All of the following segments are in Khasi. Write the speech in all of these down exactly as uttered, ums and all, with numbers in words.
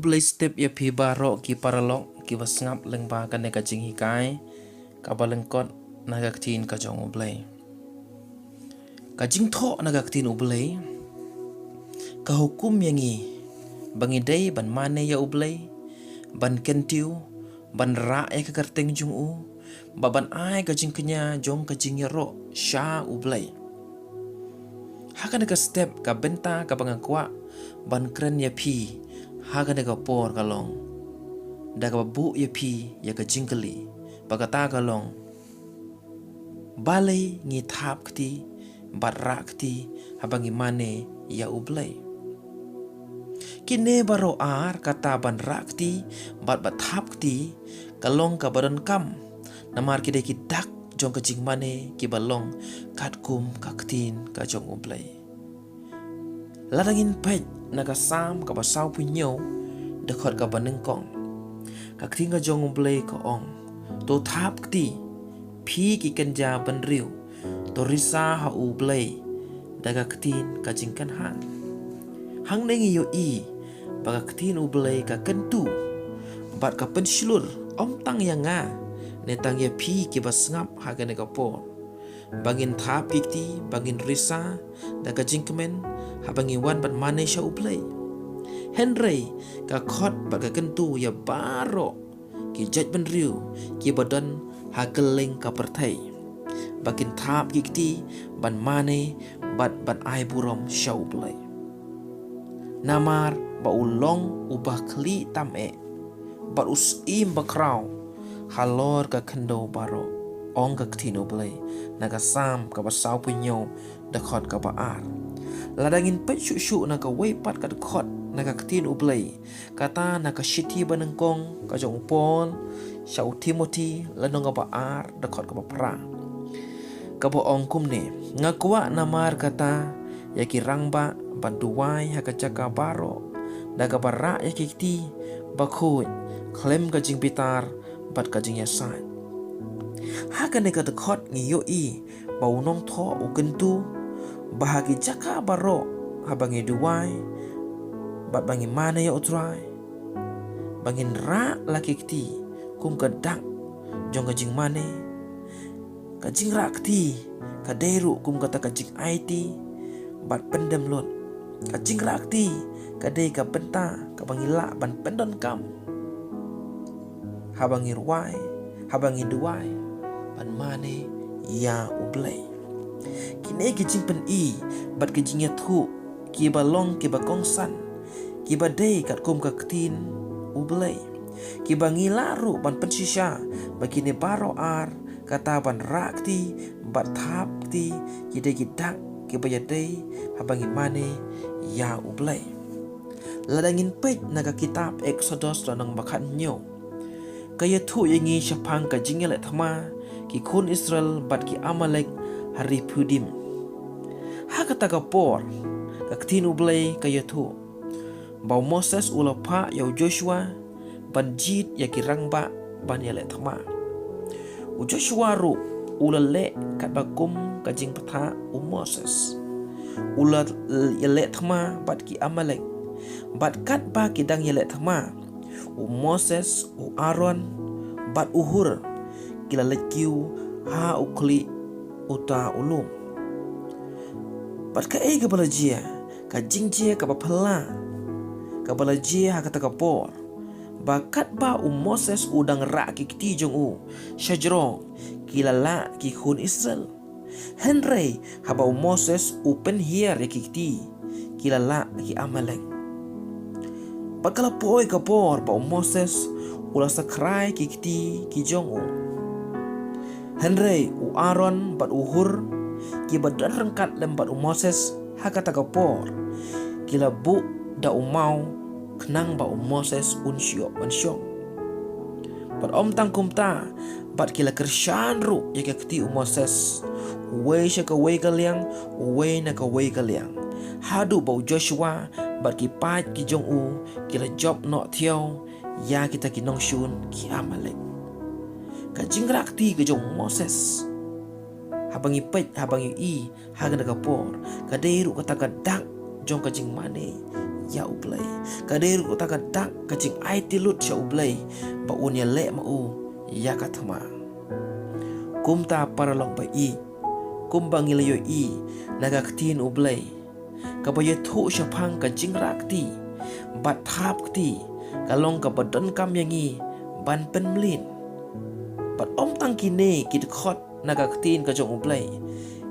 Blei step ïa phi baroh ki paralok ki ba sngap lyngba kane ka jinghikai ka ba lyngkot na ka ktien ka jong U Blei. Ka jingthoh na ka ktien U Blei ka hukum ïa ngi ba ngi dei ban mane ïa U Blei, ban kyntiew, ban rah ïa ka kyrteng jong U, ba ban ai ka jingkñia jong ka jingïaroh sha U Blei. Ha kane ka step ka bynta ka ba nga kwah ban kren ïa phi ha kane ka por ka long da ka ba buh ïa phi ïa ka jingkylli ba kata ka long, balei ngi thap kti bad rah kti haba ngi mane ïa U Blei? Kine baroh ar, kata ban rah kti bad ba thap kti, ka long ka ba donkam, namar ki dei ki dak jong ka jingmane ki ba long katkum ka ktien ka jong U Blei. Lada ngin peit na ka Salm ka ba saw phew hynñiew, dkhot ka ba nyngkong, ka ktien ka jong U Blei ka ong, to thap kti, phi ki kynja bynriew, to risa ha U Blei da ka ktien ka jingkynhang. Hangne ngi ïohi ba ka ktien U Blei ka kyntu bad ka pynshlur, ym tang ïa nga ne tang ïa phi ki ba sngap ha kane ka por, ba ngin thap ki kti, ba ngin risa da ka jingkmen haba ngi wan ban mane sha U Blei. Hynrei ka khot bad ka kyntu ïa baroh ki jait bynriew ki ba don ha kylleng ka pyrthei ba kin thap ki kti ban mane bad ban ai burom sha U Blei. Namar ba U long U ba khlieh tam eh bad U Syiem bakhraw halor ka khyndew baroh, ong ka ktien U Blei na ka Salm ka ba saw phew hynñiew, dkhot ka ba ar. Lada ngin peit shuh shuh na kawei pat ka dkhot na ka ktien U Blei, kata na ka shithi ba nyngkong ka jong u Paul sha u Timothi, lynnong ka ba ar, dkhot ka ba phra, ka ba ong kumne, nga kwah namar kata ïa ki rangbah ban duwai ha ka jaka baroh da ka ba rah ïa ki kti bakhuid khlem ka jingbitar bad ka jingïasaid. Ha kane ka dkhot ngi ïohi ba u nongthoh u kyntu ba ha ki jaka baroh haba ngi duwai bad ba ngi mane ïa U Trai, ba ngin rah la ki kti kum ka dak jong ka jingmane. Ka jingrah kti ka dei ruh kum kata ka jingaiti bad pyndem lut. Ka jingrah kti ka dei ka bynta ka ba ngi lah ban pyndonkam haba ngi rwai, haba ngi duwai ban mane ïa U Blei. Kine ki jingpyni bad ki jingïathuh ki ba long ki ba kongsan, ki ba dei katkum ka ktien U Blei, ki ba ngi lah ruh ban pynshisha ba kine baroh ar, kata ban rah kti bad thap kti, ki dei ki dak ki ba ïadei haba ngi mane ïa U Blei. Lada ngin peit na ka kitab Eksodos lynnong ba khathynñiew, ka ïathuh ïa ngi shaphang ka jingïaleh thma ki khun Israel bad ki Amalek ha Rephidim. Ha kata ka por ka ktien U Blei ka ïathuh ba u Moses u la phah ïa u Joshua ban jied ïa ki rangbah ban ïaleh thma. U Joshua ruh u la leh katba kum ka jingpyrta u Moses. U la ïaleh thma bad ki Amalek. Bad katba ki dang ïaleh thma, u Moses, u Aaron bad u Hur ki la leit kiew ha u khlieh uta u lum. Bad kaei kaba la jia? Ka jingjia kaba phylla kaba la jia ha kata ka por, ba katba u Moses u dang rah ki kti jong u shajrong, ki la lah ki khun Israel. Hynrei haba u Moses u pynhiar ïa ki kti, ki la lah ki Amalek. Bad ka la poi ka por ba u Moses u la sakrai ki kti ki jong u. Hynrei u Aaron bad u Hur, ki ba don ryngkat lem bad u Moses ha kata ka por, ki la buh da u maw khnang ba u Moses un shu ïoh ban shong. Bad ym tang kumta, bad ki la kyrshan ruh ïa ka kti u Moses, uwei sha kawei ka liang, uwei na kawei ka liang, haduh ba u Joshua bad ki paid ki jong u ki la jop noh thiaw ïa kita ki nongshun ki Amalek. Ka jingrah kti ka jong u Moses, haba ngi peit, haba ngi i ha kane ka por, ka dei ruh kata ka dak jong ka jingmane ïa U Blei. Ka dei ruh kata ka dak ka jingaiti lut sha U Blei ba un ïaleh ma u ïa ka thma. Kumta paralok ba ïeit, kumba ngi la ïohi na ka ktien U Blei, kaba ïathuh shaphang ka jingrah kti bad thap kti ka long kaba donkam ïa ngi ban pynmlien. Bad ym tang kine ki dkhot na ka ktien ka jong U Blei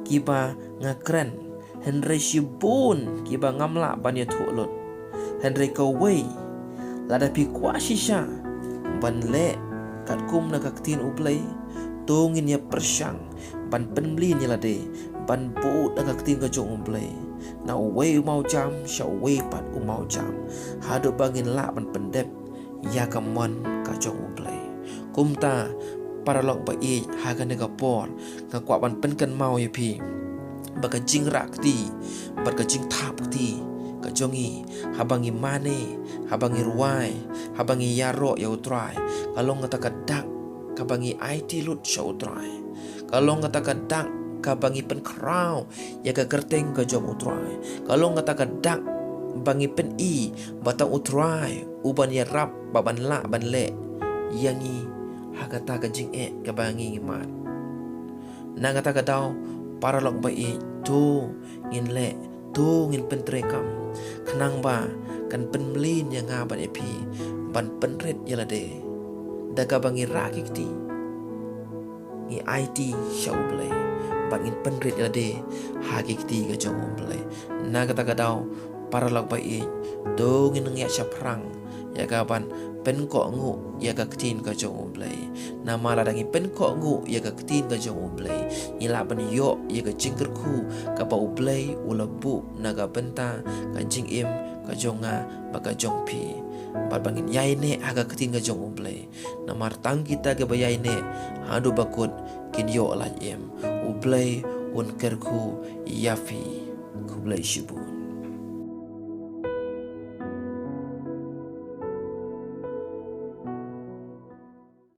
kiba nga kren, hynrei shibun kiba ngam lah ban ïathuh lut. Hynrei kawei, lada phi kwah shisha ban leh katkum na ka ktien U Blei, to ngin ïa pyrshang ban pynmlien ïa lade, ban bud na ka ktien ka jong U Blei, na uwei u mawjam sha uwei pat u mawjam, haduh ba ngin lah ban pyndep ïa ka mon ka jong U Blei. Kumta paralok ba ïeit, ha kane ka por nga kwah ban pynkynmaw ïa phi ba ka jingrah kti bad ka jingthap kti ka jong ngi, haba ngi mane, haba ngi rwai, haba ngi ïaroh ïa U Trai, ka long kata ka dak kaba ngi aiti lut sha U Trai. Ka long kata ka dak kaba ngi pynkhraw ïa ka kyrteng ka jong U Trai. Ka long kata ka dak ba ngi pyni ba tang U Trai u ban ïarap bad ban lah ban leh ïa ngi ha kata ka jingeh kaba ngi mad. Na kata ka daw paralok ba ïeit, to ngin leh, to ngin pyntreikam, khnang ba kan pynmlien ïa nga bad ïa phi ban pynrit ïa lade da kaba ngi rah ki kti, ngi aiti sha U Blei bad ngin pynrit ïa lade ha ki kti ka jong U Blei. Na kata ka daw paralok ba ïeit, to ngin nang ïaid shaphrang ïa ka ban pynkohnguh ïa ka ktien ka jong U Blei. Namar lada ngi pynkohnguh ïa ka ktien ka jong U Blei, ngi lah ban ïoh ïa ka jingkyrkhu kaba U Blei u la buh na ka bynta ka jingim ka jong nga bad ka jong phi, bad ba ngin ïaineh ha ka ktien ka jong U Blei. Namar tang kita kiba ïaineh haduh ba kut kin ïoh lait im. U Blei un kyrkhu ïa phi. Khublei shibun.